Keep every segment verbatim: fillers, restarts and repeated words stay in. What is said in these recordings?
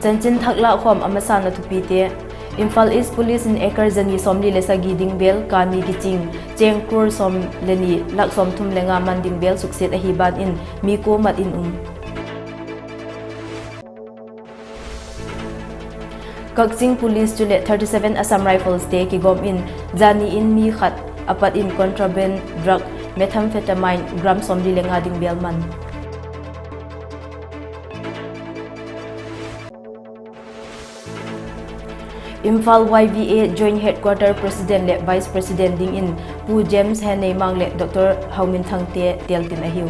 Chanchin thak lâkkhawm a masana thupite. Imphal East Police in acre zani sawmli le sagi ding vêl kani kiching, chêng crore sawm le ni, lakh sawmthum le nga man ding vêl suksiat ahi ban in mi kua mat in um. Kakching Police chuleh thirty seven Assam Rifleste kigawm in, zani in mi khat a pat in contraband drug methamphetamine gram sawmli le nga ding vêl man. Imphal Y V A Joint Headquarter President leh Vice President dingin Pu James Heneimang leh Doctor Hauminthangte têltin ahiu.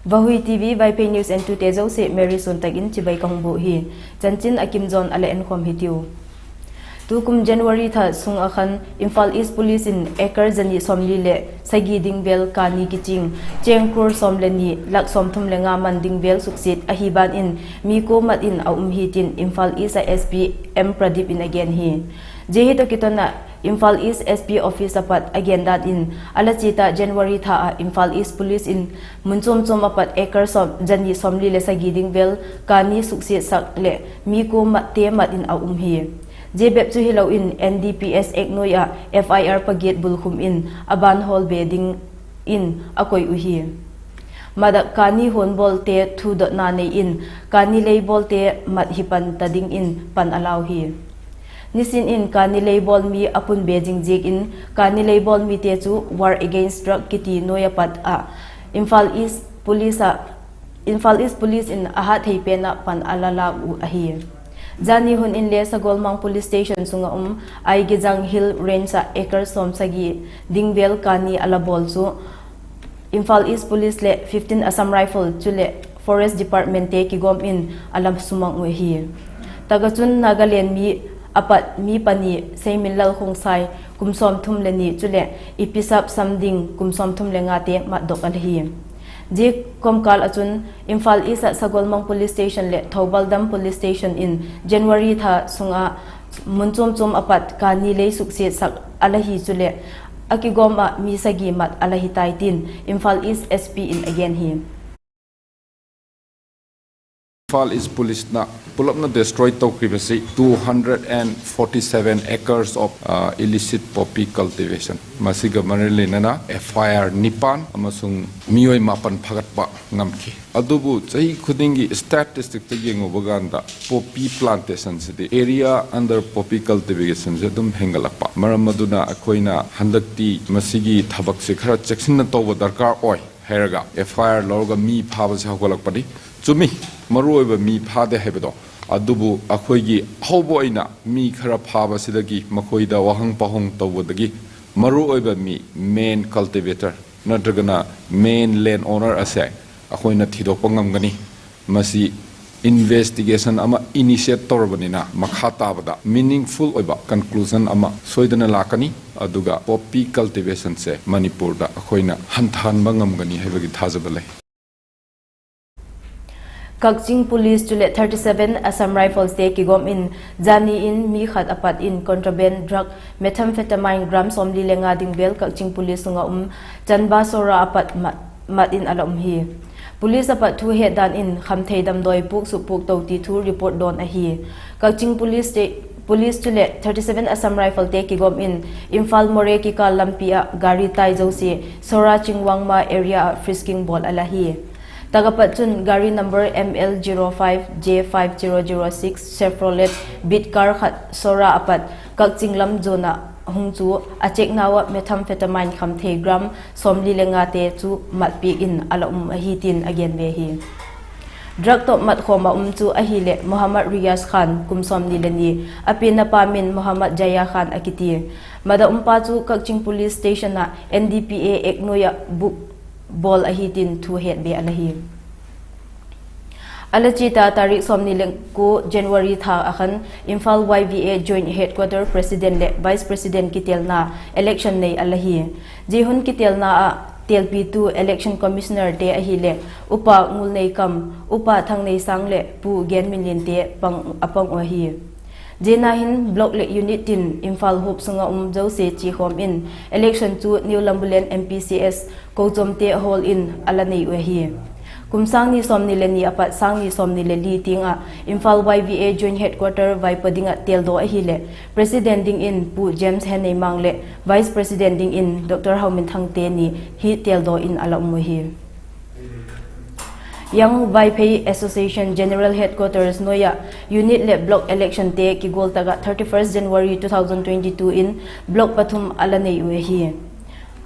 Vahui T V Vaiphei news entute zosia Mary Suantak in chibai ka hung bûk hi. Chanchin a kim zawn a la enkhawm hitiu. Tukum January tha sung ah khan Imphal East Police in acre zani sawmli leh sagi ding vêl kani kiching, chêng crore sawm le ni, lakh sawmthum le nga man ding vêl suksiat ahi ban in mi kua mat in a um hi tin Imphal East ah S P M Pradip in a gen hi. Zia hi tawh kiton ah Imphal East S P office a pat a gen dan in, a la chiat ah January tha ah Imphal East Police in mun chuam chuam a pat acre sawm, zani sawmli le sagi ding vêl kani suksiatsak leh mi kua matte mat in a um hi. Zia bep chu hilo in N D P S Act nuai ah F I R pagiat bulkhum in a ban hawl be dingin a koi uhi. Mat ah kani huan bawlte thudotna nei in, kani lei bawlte mat hi pan ta dingin pan a lau hi. Nisin in kani lei bawl mi a pun be zing ziakin, kani lei bawl mite chu War Against Drug kiti nuai a pat ah Imphal East Police ah, Imphal East Police in a hat thei pen ah pan a la lâk uh ahi. Zani hun inle Sagolmang Police Station sung ah um Aigejang Hill Range ah acre sawmsagi ding vêl kani a la bawl chu Imphal East Police leh fifteen Assam Rifle chuleh Forest Departmentte kigawm in a la sumang uh ahi. Tak ah chun Nagaland mi a pat mi pani Seiminlal Khongsai kum sawmthum le ni chuleh Ipisap Samding kum sawmthum le ngate matdok a la hi. Zia kawmkâl ah chun Imphal East ah Sagolmang Police Station leh Thoubal Dam Police Station in January tha sung ah mun chuam chuam a pat kani lei suksiatsak a la hi chuleh a kigawm ah mi sagi mat a la hi tai tin Imphal East S P in a gen hi. Imphal East Police na pulapna destroy tawh kibesi two hundred and forty seven acres of illicit poppy cultivation, ꯃꯁꯤꯒ ꯃꯔꯤ ꯂꯩꯅꯅ F I R ꯅꯤꯄꯥꯟ ꯑꯃꯁꯨꯡ ꯃꯤꯑꯣꯏ ꯃꯥꯄꯟ ꯐꯥꯒꯠꯄ ꯉꯝꯈꯤ꯫ ꯑꯗꯨꯕꯨ ꯆꯍꯤ ꯈꯨꯗꯤꯡꯒꯤ statistic ꯇ ꯌꯦꯡꯉꯨꯕ ꯀꯥꯟꯗ poppy plantation ꯁꯤꯗꯤ, area under poppy cultivation ꯁꯦ ꯑꯗꯨꯝ ꯍꯦꯟꯒꯠꯂꯛꯄ ꯃꯔꯝ ꯑꯗꯨꯅ ꯑꯩꯈꯣꯏꯅ ꯍꯟꯗꯛꯇꯤ ꯃꯁꯤꯒꯤ ꯊꯕꯛꯁꯦ ꯈꯔ ꯆꯦꯛꯁꯤꯟꯅ ꯇꯧꯕ ꯗꯔꯀꯥꯔ ꯑꯣꯏ ꯍꯥꯏꯔꯒ F I R ꯂꯧꯔꯒ ꯃꯤ ꯐꯥꯕꯁꯦ ꯍꯧꯒꯠꯂꯛꯄꯅꯤ꯫ ꯆꯨꯝꯃꯤ, ꯃꯔꯨꯑꯣꯏꯕ ꯃꯤ ꯐꯥꯗꯦ ꯍꯥꯏꯕꯗꯣ, ꯑꯗꯨꯕꯨ ꯑꯩꯈꯣꯏꯒꯤ ꯑꯍꯧꯕ ꯑꯣꯏꯅ ꯃꯤ ꯈꯔ ꯐꯥꯕꯁꯤꯗꯒꯤ ꯃꯈꯣꯏꯗ ꯋꯥꯍꯪ ꯄꯥꯎꯍꯪ ꯇꯧꯕꯗꯒꯤ ꯃꯔꯨꯑꯣꯏꯕ ꯃꯤ main cultivator ꯅꯠꯇ꯭ꯔꯒꯅ main land owner ꯑꯁꯦ ꯑꯩꯈꯣꯏꯅ ꯊꯤꯗꯣꯛꯄ ꯉꯝꯒꯅꯤ꯫ ꯃꯁꯤ investigation ꯑꯃ initiate ꯇꯧꯔꯕꯅꯤꯅ ꯃꯈꯥ ꯇꯥꯕꯗ meaningful ꯑꯣꯏꯕ conclusion ꯑꯃ ꯁꯣꯏꯗꯅ ꯂꯥꯛꯀꯅꯤ꯫ ꯑꯗꯨꯒ poppy cultivation ꯁꯦ ꯃꯅꯤꯄꯨꯔꯗ ꯑꯩꯈꯣꯏꯅ ꯍꯟꯊꯍꯟꯕ ꯉꯝꯒꯅꯤ ꯍꯥꯏꯕꯒꯤ ꯊꯥꯖꯕ ꯂꯩ꯫ Kakching Police chuleh thirty seven Assam Rifles te kigawm in, zani in mi khat a pat in contraband drug methamphetamine gram sawmli le nga ding vel Kakching Police sung ah um Chanba Sora a pat mat, mat in a la um hi. Police a pat thu het dan in khamthei damdawi puak suk puak to ti thu report dawn ahi. Kakching Police te, Police chuleh thirty seven Assam Rifle te kigawm in Imphal Moreh kikal lampi ah gari tai zosia Sora Chingwangma area ah frisking bawl a la hi. Tak a pat chun gari number M L zero five J five zero zero six Chevrolet beat car khat Sora a pat Kakching lam zuan ah hung chu a check nau ah methamphetamine khamthei gram sawmli le nga te chu matpiak in a la um ahi tin a gen ve hi. Drug tawh matkhawm a um chu ahileh Mohammad Riyaz Khan kum sawmni le ni, a pianna pa min Mohammad Jaya Khan a kiti. Mat a umpa chu Kakching Police Station ah N D P A Act nuai ah buk bawl ahi tin thu het be a la hi. A la chiat a tarik sawmni le kua January tha a khan Imphal Y V A Joint Headquarter President leh Vice President kitelna election nei a la hi. Zia hun kitelna ah têlpitu Election Commissionerte ahileh Upa Ngulneikam, Upa Thangneisâng leh Pu Genminlinte a pang uh ahi. Zia na hin block leh unit tin Imphal huap sung ah um zosia chiakhawm in election chu New Lambulane M P C S kochuamte hall in a la nei uh ahi. Kum sâng ni sawmni le ni a pat sâng ni sawmni le li tiang ah Imphal Y V A Joint Headquarter vaipo ding ah têldaw ahileh President dingin Pu James Henneimang leh Vice President dingin Dr Hauminthangte ni hi têldaw in a la um uh ahi. Young Vaiphei Association General Headquarters nuai ah unit leh block electionte kigual tak ah thirty first January two thousand twenty two in block pathum a la nei uh ahi.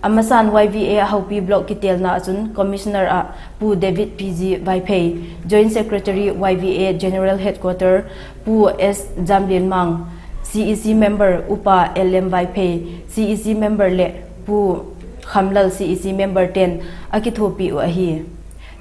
A masan Y V A Haupi block kitêlna ah chun Commissioner ah Pu David P G Vaiphei, Joint Secretary Y V A General Headquarter, Pu S Jamlianmang, C E C member Upa L M Vaiphei, C E C member leh Pu Khamlal, C E C memberte'n a kithuapi uh ahi.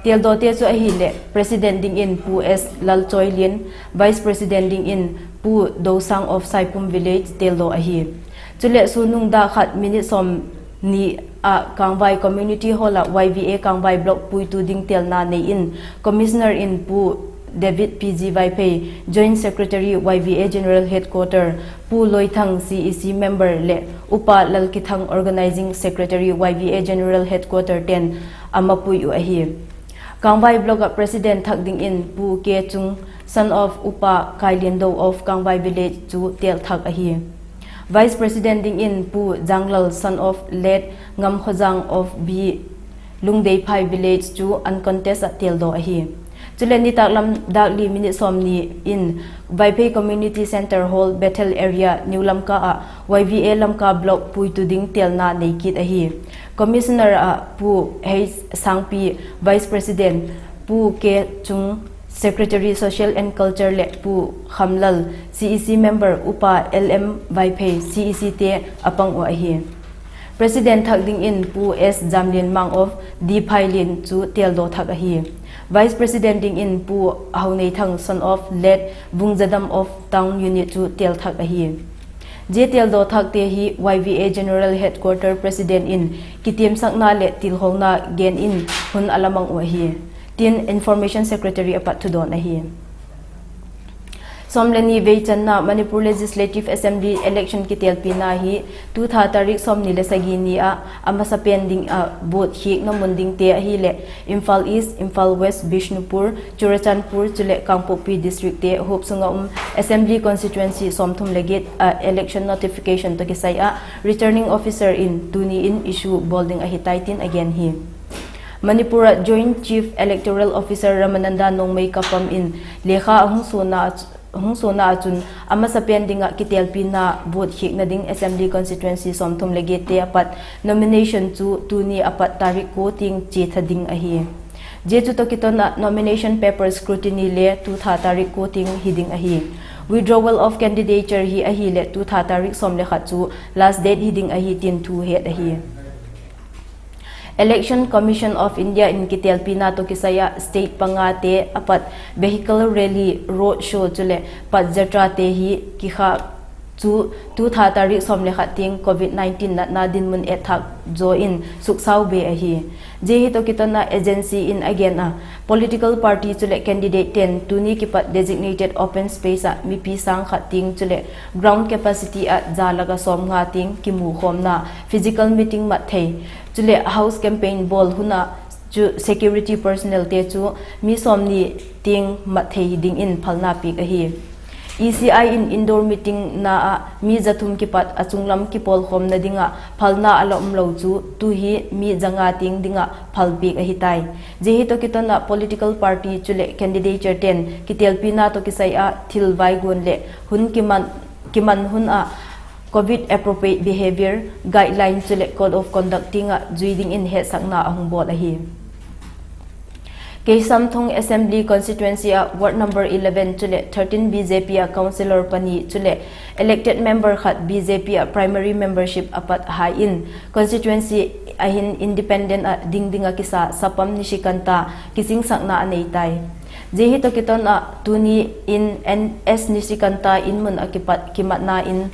Têldawte chu ahileh President dingin Pu S Lalchawilian, Vice President dingin Pu Dosang of Saipum Village têldaw ahi. Chuleh sun nung dak khat minute sawmni ah Kangvai Community Hall ah Y V A Kangvai Block puitu ding têlna nei in Commissioner in Pu David P G Vaiphei, Joint Secretary Y V A General Headquarter, Pu Loithang, C E C member leh Upa Lalkithang, Organising Secretary Y V A General Headquarter te'n a mapui uh ahi. Kangvai Block ah President thak dingin Pu K Chung, son of Upa Kailiando of Kangvai Village chu têl thak ahi. Vice President dingin Pu Janglal, son of late Ngamkhojang of B Lungdeiphai Village chu uncontest ah têldaw ahi. Chuleh nitâklam dak li minute sawmni in Vaiphei Community Centre Hall, Bethel Area, New Lamka ah Y V A Lamka Block puitu ding têlna nei kit ahi. Commissioner ah Pu H Sangpi, Vice President, Pu K Chung, Secretary Social and Culture leh Pu Khamlal, C E C member Upa L M Vaiphei, C E Cte a pang uh ahi. President thak dingin Pu S Jamlianmang of D Phailian chu têldaw thak ahi. Vice President dingin Pu Hauneithang, son of late Vungzadam of Town Unit chu têl thak ahi. Zia têldaw thakte hi Y V A General Headquarter President in kitiamsakna leh tilhawlna gen in hun a la mang uh ahi, tin Information Secretary a pat thudawn ahi. Sawm le ni veichanna Manipur Legislative Assembly election kitêlpina hi tu tha tarik sawmni le sagi ni ah a masapen ding ah vote hiakna mun dingte ahileh Imphal East, Imphal West, Bishnupur, Churachandpur chuleh Kangpokpi districtte huap sung ah um assembly constituency sawmthum le giat ah election notification tawh kisai ah Returning Officer in tuni in issue bawl ding ahi tai tin a gen hi. Manipur ah Joint Chief Electoral Officer Ramananda Nongmei Kapam in lekha a hung suana ah chun a masapen ding ah kitêlpina vote hiakna ding assembly constituency sawmthum le giatte a pat nomination chu tuni a pat tarik kua tiang chia tha ding ahi. Zia chu tawh kiton ah nomination paper scrutiny le tu tha tarik kua tiang hi ding ahi. Withdrawal of candidature hi ahileh tu tha tarik sawm le khat chu last date hi ding ahi tin thu het ahi. Election Commission of India in kitêlpina tawh kisai ah state pangate a pat vehicle rally, road show chuleh path jatrate hi kikhâk chu tu tha tarik sawm le khat tiang Covid nineteen natna dinmun etthâk zaw in suksau be ahi. Zia hi tawh kiton ah agency in a gen a, political party chuleh candidate te'n tuni kipat designated open space ah mipi sâng khat tiang chuleh ground capacity ah za lak ah sawmnga tiang kimukhawmna physical meeting mat thei chuleh house campaign bawl hun ah chu security personnel te chu mi sawmni tiang mat thei dingin phalna piak ahi. E C I in indoor meeting na ah mi za thum kipat a chunglam kipawlkhawmna ding ah phalna a la umlo chu tu hi mi za nga tiang ding ah phalpiak ahi tai. Zia hi tawh kiton ah political party chuleh candidature te'n kitêlpina tawh kisai ah thil vaiguan leh hun kiman, kiman hun ah Covid appropriate behaviour guideline chuleh code of conduct tiang ah zui dingin hetsakna a hung bawl ahi. Keisamthong Assembly Constituency ah Ward number eleven chuleh thirteen B J P ah councillor pani chuleh elected member khat B J P ah primary membership a pat hai in constituency a hin independent ah ding ding ah kisa Sapam Nishikanta kichingsakna a nei tai. Zia hi tawh kiton ah tuni in N S Nishikanta in mun ah kipat kimatna in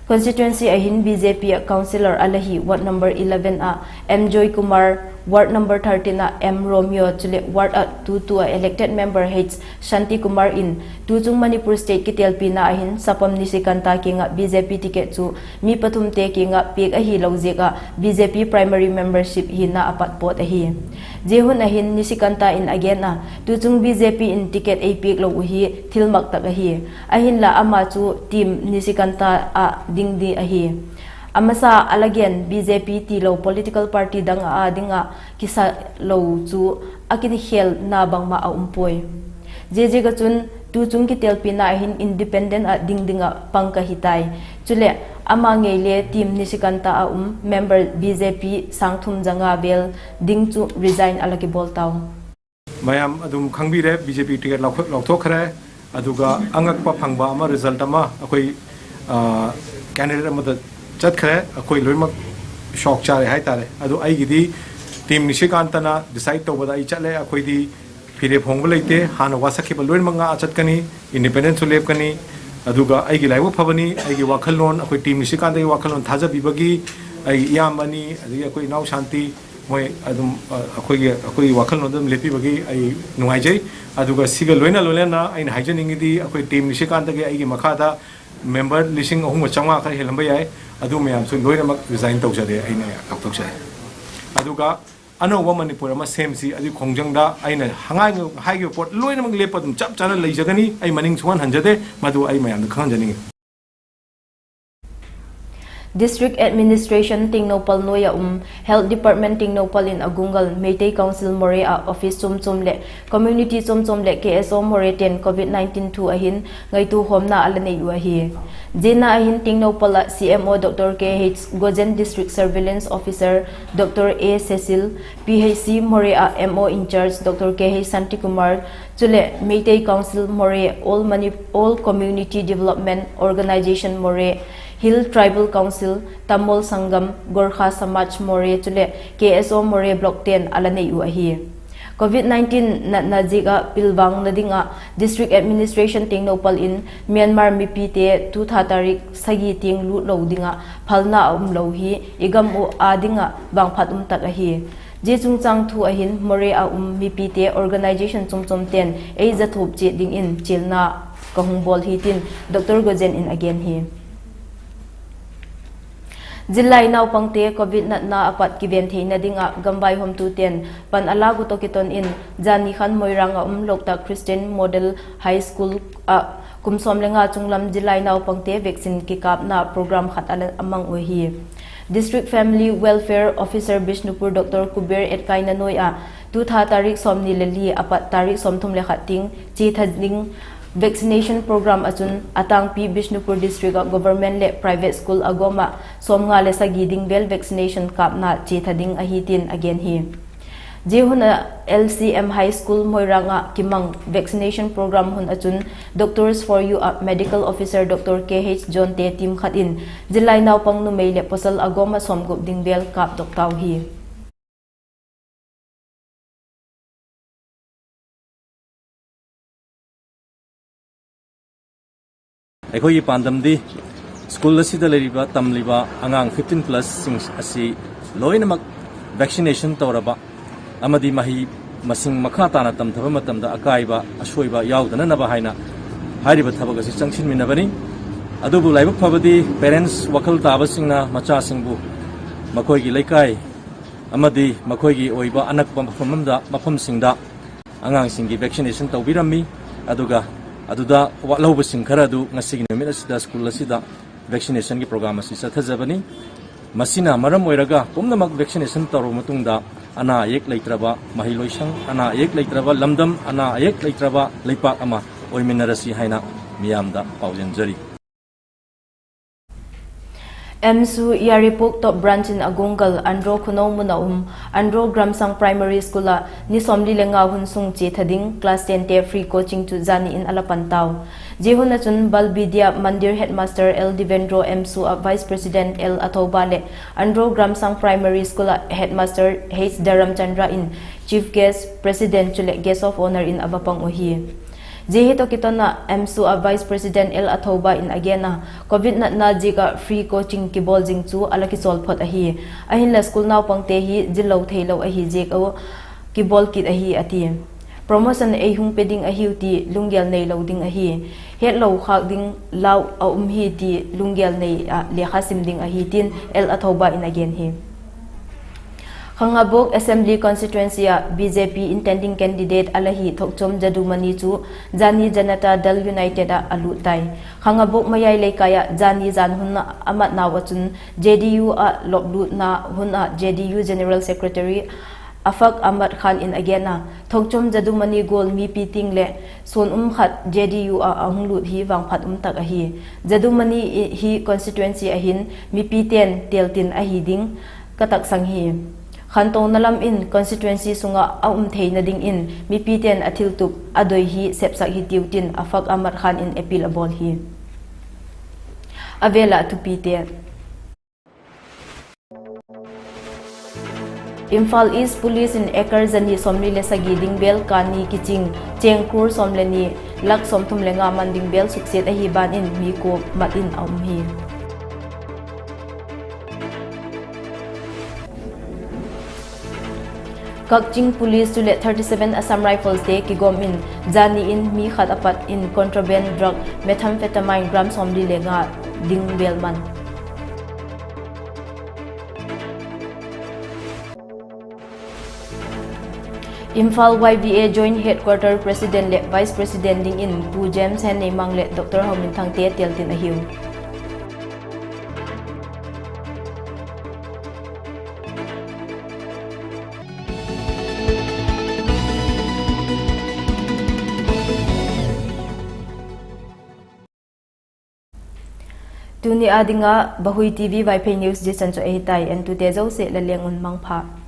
Constituency ah hin B J P ah councillor a la hi ward number eleven ah M Joy Kumar, ward number thirteen ah M Romeo chuleh ward ah tutu ah elected member H Shanti Kumar in tuchung Manipur State kitelpina ah hin Sapam Nishikanta kiang ah B J P ticket chu mi pathumte kiang ah piak ahilo ziak ah B J P primary membership hina a pat pawt ahi. Zia hun ah hin Nishikanta in a gen a, tuchung B J P in ticket ei piak lo uh hi thilmak tak ahi. Ahinla ama chu Team Nishikanta ah ding di ahi. A masa a la gen B J P tilo political party dang a â ding ah kisa lo chu a kikhelna bangma a um puai. Ziaziak ah chun tuchung kitelpina ah hin independent ah ding ding ah pang ka hi tai. Chuleh ama ngei le Team Nishikanta ah um member B J P sâng thum za nga vel ding chu resign a la kibawl tau. ꯃꯌꯥꯝ ꯑꯗꯨꯝ ꯈꯪꯕꯤꯔꯦ, BJP ticket ꯂꯧꯊꯣꯛꯈ꯭ꯔꯦ꯫ ꯑꯗꯨꯒ ꯑꯉꯛꯄ ꯐꯪꯕ ꯑꯃ, result ꯑꯃ ꯑꯩꯈꯣꯏ, candidate ꯑꯃꯗ ꯆꯠꯈ꯭ꯔꯦ꯫ ꯑꯩꯈꯣꯏ ꯂꯣꯏꯅꯃꯛ shock ꯆꯥꯔꯦ ꯍꯥꯏꯇꯥꯔꯦ꯫ ꯑꯗꯨ ꯑꯩꯒꯤꯗꯤ Team ꯅꯤꯁꯤꯀꯥꯟꯇꯅ decide ꯇꯧꯕꯗ ꯑꯩ ꯆꯠꯂꯦ꯫ ꯑꯩꯈꯣꯏꯗꯤ ꯐꯤꯔꯦꯞ ꯍꯣꯡꯕ ꯂꯩꯇꯦ꯫ ꯍꯥꯟꯅ ꯋꯥꯁꯛꯈꯤꯕ ꯂꯣꯏꯅꯃꯛ ꯉꯥꯛꯑ ꯆꯠꯀꯅꯤ, independentꯁꯨ ꯂꯦꯞꯀꯅꯤ꯫ ꯑꯗꯨꯒ ꯑꯩꯒꯤ ꯂꯥꯏꯕꯛ ꯐꯕꯅꯤ, ꯑꯩꯒꯤ ꯋꯥꯈꯜꯂꯣꯟ, ꯑꯩꯈꯣꯏ Team ꯅꯤꯁꯤꯀꯥꯟꯇꯒꯤ ꯋꯥꯈꯜꯂꯣꯟ ꯊꯥꯖꯕꯤꯕꯒꯤ ꯑꯩꯒꯤ ꯏꯌꯥꯝꯕꯅꯤ, ꯑꯗꯒꯤ ꯑꯩꯈꯣꯏ ꯏꯅꯥꯎ ꯁꯥꯟꯇꯤ, ꯃꯣꯏ ꯑꯗꯨꯝ, ꯑ, ꯑꯩꯈꯣꯏꯒꯤ, ꯑꯩꯈꯣꯏꯒꯤ ꯋꯥꯈꯜꯂꯣꯟꯗ ꯑꯗꯨꯝ ꯂꯦꯞꯄꯤꯕꯒꯤ ꯑꯩ ꯅꯨꯡꯉꯥꯏꯖꯩ꯫ ꯑꯗꯨꯒ ꯁꯤꯒ ꯂꯣꯏꯅ ꯂꯣꯏꯅꯅ ꯑꯩꯅ ꯍꯥꯏꯖꯅꯤꯡꯉꯤꯗꯤ, ꯑꯩꯈꯣꯏ Team ꯅꯤꯁꯤꯀꯥꯟꯇꯒꯤ ꯑꯩꯒꯤ ꯃꯈꯥꯗ member ꯂꯤꯁꯤꯡ ꯑꯍꯨꯝꯒ ꯆꯥꯝꯃꯉꯥ ꯈꯔ ꯍꯦꯜꯂꯝꯕ ꯌꯥꯏ, ꯑꯗꯨ ꯃꯌꯥꯝꯁꯨ ꯂꯣꯏꯅꯃꯛ resign ꯇꯧꯖꯔꯦ, ꯑꯩꯅ ꯂꯥꯎꯊꯣꯛꯆꯔꯦ꯫ ꯑꯗꯨꯒ ꯑꯅꯧꯕ ꯃꯅꯤꯄꯨꯔ ꯑꯃ ꯁꯦꯝꯁꯤ, ꯑꯗꯨꯒꯤ ꯈꯣꯡꯖꯪꯗ ꯑꯩꯅ ꯍꯉꯥꯏ-, ꯍꯥꯏꯈꯤꯕ ꯄꯣꯠ ꯂꯣꯏꯅꯃꯛ ꯂꯦꯞꯄ ꯑꯗꯨꯝ ꯆꯞ ꯆꯥꯅ ꯂꯩꯖꯒꯅꯤ꯫ ꯑꯩ ꯃꯅꯤꯡ ꯁꯨꯡꯍꯟ ꯍꯟꯖꯗꯦ꯫ ꯃꯗꯨ ꯑꯩ ꯃꯌꯥꯝꯗ ꯈꯪꯍꯟꯖꯅꯤꯡꯉꯤ꯫ District Administration ꯇꯦꯡꯅꯧꯄꯜ ꯅꯣꯏ ꯑ ꯎꯝ, Health Department ꯇꯦꯡꯅꯧꯄꯜ in ꯑ ꯒꯨꯡꯒꯜ, Meitei Council ꯃꯣꯔꯦ ꯑ office ꯆꯨꯝ ꯆꯨꯝ ꯂꯦ community ꯆꯨꯝ ꯆꯨꯝ ꯂꯦ K S O ꯃꯣꯔꯦ ten COVID nineteen ꯊꯨ ꯑꯍꯤꯟ ꯉꯥꯏꯇꯨ ꯍꯣꯝꯅ ꯑ ꯂ ꯅꯩ ꯎ ꯑꯍꯤ꯫ ꯖꯦꯅ ꯑꯍꯤꯟ ꯇꯦꯡꯅꯧꯄꯜ ꯑ C M O Doctor K H Gojen, District Surveillance Officer Doctor A Cecil, P H C ꯃꯣꯔꯦ ꯑ M O in charge Doctor K H Shantikumar, ꯆꯨꯂꯦ Meitei Council ꯃꯣꯔꯦ, All Mani-, All Community Development Organisation ꯃꯣꯔꯦ, Hill Tribal Council, Tamol Sangam, Gorkha Samaj ꯃꯣꯔꯦ, ꯆꯨꯂꯦ K S O ꯃꯣꯔꯦ Block ten ꯑ ꯂ ꯅꯩ ꯎ ꯑꯍꯤ꯫ COVID nineteen ꯅ, ꯅ ꯖꯤꯛ ꯑ ꯄꯤꯜ ꯋꯥꯡꯅ ꯗꯤꯡ ꯑ District Administration Tengnoupal in Myanmar ꯃꯤꯄꯤꯇꯦ ꯇꯨ ꯊꯥ ꯇꯥꯔꯤꯛ ꯁꯒꯤ ꯇꯦꯡ ꯂꯨꯠ ꯂꯧ ꯗꯤꯡ ꯑ ꯐꯜꯅ ꯑ ꯎꯝ ꯂꯧ ꯍꯤ, ꯏꯒꯝ ꯎ ꯑ ꯗꯤꯡ ꯑ ꯕꯥꯡ ꯐꯠ ꯎꯝ ꯇꯛ ꯑꯍꯤ꯫ ꯖꯦ ꯆꯨꯡꯆꯥꯡ ꯊꯨ ꯑꯍꯤꯟ ꯃꯣꯔꯦ ꯑ ꯎꯝ ꯃꯤꯄꯤꯇꯦ organisation ꯆꯨꯝ ꯆꯨꯝ ꯇꯦꯟ ꯑꯩ ꯖꯊꯨꯞ ꯆꯦ ꯗꯤꯡ in ꯆꯤꯜꯅ ꯀꯍꯨꯝ ꯕꯣꯜ ꯍꯤ ꯇꯤꯟ Doctor ꯒꯣꯖꯦꯟ in again ꯍꯤ꯫ ꯖꯤꯜꯂꯥ ꯏꯅꯥꯎ ꯄꯪꯇꯦ COVID ꯅꯠꯅ ꯑ ꯄꯠ ꯀꯤꯕꯦꯟ ꯊꯦꯡꯅ ꯗꯤꯡ ꯑ ꯒꯝꯕꯥꯏ ꯍꯣꯝ ꯇꯨ ꯇꯦꯟ ꯄꯟ ꯑ ꯂꯥ ꯒꯨ ꯇꯣ ꯀꯤꯇꯣꯟ in ꯖꯥꯅꯤ ꯈꯟ ꯃꯣꯏꯔꯥꯡ ꯑ ꯎꯝ Loktak Christian Model High School ꯑ ꯀꯨꯝ ꯁꯣꯝ ꯂꯦ ꯉꯥ ꯆꯨꯡ ꯂꯝ ꯖꯤꯜꯂꯥ ꯏꯅꯥꯎ ꯄꯪꯇꯦ vaccine ꯀꯤꯀꯥꯞꯅ program ꯈꯠ ꯑ ꯂ ꯑꯃꯪ ꯑꯣꯏ ꯍꯤ꯫ District Family Welfare Officer Bishnupur Doctor Kuber Etkaina ꯅꯣꯏ ꯑ ꯇꯨ ꯊꯥ ꯇꯥꯔꯤꯛ ꯁꯣꯝ ꯅꯤ ꯂꯦ ꯂꯤ ꯑ ꯄꯠ ꯇꯥꯔꯤꯛ ꯁꯣꯝ ꯊꯨꯝ ꯂꯦ ꯈꯠ ꯇꯤꯡ ꯆꯦ ꯊ ꯗꯤꯡ vaccination program ꯑ ꯆꯨꯟ ꯑꯇꯥꯡꯄꯤ Bishnupur District ꯑ government ꯂꯦ private school ꯑ ꯒꯣꯝ ꯑ ꯁꯣꯝ ꯉꯥ ꯂꯦ ꯁꯒꯤ ꯗꯤꯡ ꯕꯦꯜ vaccination ꯀꯥꯞꯅ ꯆꯦ ꯊ ꯗꯤꯡ ꯑꯍꯤ ꯇꯤꯟ again ꯍꯤ꯫ ꯖꯦ ꯍꯨꯟ ꯑ L C M High School Moirang ꯑ ꯀꯤꯃꯪ vaccination program ꯍꯨꯟ ꯑ ꯆꯨꯟ Doctors for You uh Medical Officer Doctor K H John ꯇꯦ team ꯈꯠ in ꯖꯤꯜꯂꯥ ꯏꯅꯥꯎ ꯄꯪ ꯅꯨꯃꯩ ꯂꯦ ꯄꯣꯁꯜ ꯑ ꯒꯣꯝ ꯑ ꯁꯣꯝ ꯒꯨꯞ ꯗꯤꯡ ꯕꯦꯜ ꯀꯥꯞ ꯗꯣꯛ ꯇꯥꯎ ꯍꯤ꯫ ꯑꯩꯈꯣꯏꯒꯤ ꯄꯥꯟꯗꯝꯗꯤ school ꯑꯁꯤꯗ ꯂꯩꯔꯤꯕ, ꯇꯝꯂꯤꯕ ꯑꯉꯥꯡ fifteen plus ꯁꯤꯡ ꯑꯁꯤ ꯂꯣꯏꯅꯃꯛ vaccination ꯇꯧꯔꯕ ꯑꯃꯗꯤ ꯃꯍꯩ ꯃꯁꯤꯡ ꯃꯈꯥ ꯇꯥꯅ ꯇꯝꯊꯕ ꯃꯇꯝꯗ ꯑꯀꯥꯏꯕ ꯑꯁꯣꯏꯕ ꯌꯥꯎꯗꯅꯅꯕ ꯍꯥꯏꯅ ꯍꯥꯏꯔꯤꯕ ꯊꯕꯛ ꯑꯁꯤ ꯆꯪꯁꯤꯟꯃꯤꯟꯅꯕꯅꯤ꯫ ꯑꯗꯨꯕꯨ ꯂꯥꯏꯕꯛ ꯐꯕꯗꯤ parents ꯋꯥꯈꯜ ꯇꯥꯕꯁꯤꯡꯅ ꯃꯆꯥꯁꯤꯡꯕꯨ ꯃꯈꯣꯏꯒꯤ ꯂꯩꯀꯥꯏ ꯑꯃꯗꯤ ꯃꯈꯣꯏꯒꯤ ꯑꯣꯏꯕ ꯑꯅꯛꯄ ꯃꯐꯝ ꯑꯃꯗ, ꯃꯐꯝꯁꯤꯡꯗ ꯑꯉꯥꯡꯁꯤꯡꯒꯤ vaccination ꯇꯧꯕꯤꯔꯝꯃꯤ꯫ ꯑꯗꯨꯒ ꯑꯗꯨꯗ ꯋꯥꯠꯍꯧꯕꯁꯤꯡ ꯈꯔ ꯑꯗꯨ ꯉꯁꯤꯒꯤ ꯅꯨꯃꯤꯠ ꯑꯁꯤꯗ school ꯑꯁꯤꯗ vaccinationꯒꯤ program ꯑꯁꯤ ꯆꯠꯊꯖꯕꯅꯤ꯫ ꯃꯁꯤꯅ ꯃꯔꯝ ꯑꯣꯏꯔꯒ ꯄꯨꯝꯅꯃꯛ vaccination ꯇꯧꯔꯕ ꯃꯇꯨꯡꯗ ꯑꯅꯥ ꯑꯌꯦꯛ ꯂꯩꯇ꯭ꯔꯕ ꯃꯍꯩꯂꯣꯏꯁꯪ, ꯑꯅꯥ ꯑꯌꯦꯛ ꯂꯩꯇ꯭ꯔꯕ ꯂꯝꯗꯝ, ꯑꯅꯥ ꯑꯌꯦꯛ ꯂꯩꯇ꯭ꯔꯕ ꯂꯩꯄꯥꯛ ꯑꯃ ꯑꯣꯏꯃꯤꯟꯅꯔꯁꯤ ꯍꯥꯏꯅ ꯃꯤꯌꯥꯝꯗ ꯄꯥꯎꯖꯦꯟꯖꯔꯤ꯫ ꯑꯦꯝꯁꯨ ꯌꯥꯏꯔꯤꯄꯣꯛ Top Branch in ꯑꯒꯣꯡꯒꯜ ꯑꯟꯗ꯭ꯔꯣ ꯈꯨꯅꯧ ꯃꯨꯅ ꯎꯝ ꯑꯟꯗ꯭ꯔꯣ ꯒ꯭ꯔꯥꯝꯁꯥꯡ Primary School ꯑ ꯅꯤ ꯁꯣꯝꯂꯤ ꯂꯦꯡꯉꯥ ꯍꯨꯟ ꯁꯨꯡ ꯆꯦ ꯊꯗꯤꯡ class ten ꯇꯦ free coaching ꯆꯨ ꯖꯥꯅꯤ in ꯑꯂ ꯄꯟꯇꯥꯎ꯫ ꯖꯦꯍꯨꯟ ꯑꯆꯨꯟ ꯕꯜ ꯕꯤꯗ꯭ꯌꯥ ꯃꯟꯗꯤꯔ headmaster ꯑꯦꯜ ꯗꯤꯕꯦꯟꯗ꯭ꯔꯣ, ꯑꯦꯝꯁꯨ ꯑ vice president ꯑꯦꯜ ꯑꯊꯧꯕ ꯂꯦ ꯑꯟꯗ꯭ꯔꯣ ꯒ꯭ꯔꯥꯝꯁꯥꯡ Primary School ꯑ headmaster ꯍꯩꯆ ꯙꯔꯝꯆꯟꯗ꯭ꯔ in chief guest, president ꯆꯨꯂꯦ guest of honour in ꯑꯕ ꯄꯪ ꯎꯍꯤ꯫ Zia hi tawh kiton ah AMSU ah Vice President L Athouba in a gen a, Covid natna ziak ah free coaching kibawl zing chu a la kisawl phot ahi. Ahinla school naupangte hi zillo theilo ahi ziak uh kibawl kit ahi a ti. Promotion ei hung pe ding ahiu ti lunggel neilo ding ahi. Hetlo khâk ding lau a um hi ti lunggel nei ah lekha sim ding ahi tin L Athouba in a gen hi. Khangabok Assembly Constituency ah BJP intending candidate a la hi Thokchom Jadumani chu zani Janata Dal United ah a lût tai. Khangabok Mayai Leikai ah zani zan hun ah a matnau ah chun JDU ah loplûtna hun ah JDU General Secretary Afaq Ahmad Khan in a gen a, Thokchom Jadumani gual mipi tiang leh suan um khat JDU ah a hung lût hi vangphat um tak ahi. Jadumani hi constituency ah hin mipite'n têltin ahi ding ka taksang hi. Khantona lam in constituency sung ah a um theina dingin mipite'n a thiltup a doi hi sepsak hitiu tin Afaq Ahmad Khan in appeal a bawl hi. A vêl ah thupite. Imphal East Police in acre zani sawmli le sagi ding bêl kani kiching chêng crore sawm le ni lakh sawmthum le nga man ding bêl suksiat ahi ban in mi kua mat in a um hi. Kakching Police chuleh thirty seven Assam Rifleste kigawm in zani in mi khat a pat in contraband drug methamphetamine gram sawmli le nga ding bêl man. Imphal Y V A Joint Headquarter President leh Vice President dingin Pu James Henneimang leh Doctor Hauminthangte têltin ahiu. Tuni â ding ah Vahui TV Vaiphei News zia chan chu ahi tai, entute zosia la leng un mangpha.